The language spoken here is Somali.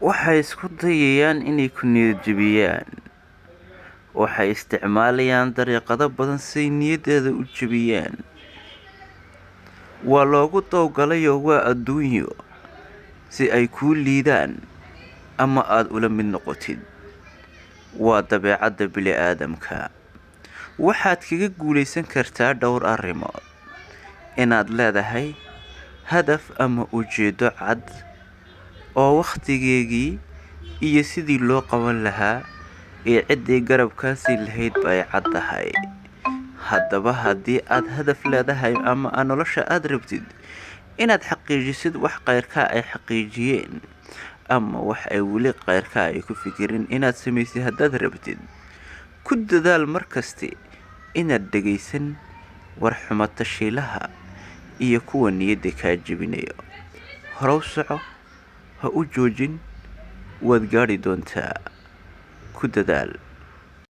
Waxay isku dayayaan inay ku niyad jebiyaan. Waxay isticmaalayaan dariiqado badan si ay niyadaada u jebiyaan. Waa loogu dawgalayoo waa adduunyo si ay kuu liidaan ama aad ula mid noqotid. Waa dabeecadda bini'aadamka. Waxaad kaga guulaysan kartaa dhowr arrimood. Inaad leedahay hadaf ama ujeedo cad oo wakhtigeegii iyo sidii loo qaban lahaa iyo ciddii garabkaa siin lahayd ba ay cad tahay. Haddaba haddii aad hadaf leedahay ama aad nolosha aad rabtid inaad xaqiijisid wax qayrkaa ay xaqiijiyeen ama wax ay weli qayrkaa ay ku fikirin inaad samaysid haddaad rabtid, ku dadaal markasti inaad dhegaysan war xumo tashiilaha iyo kuwa niyadda kaa jebinayo. Horow soco, ha u joojin, waad gaadhi doontaa. Ku dadaal.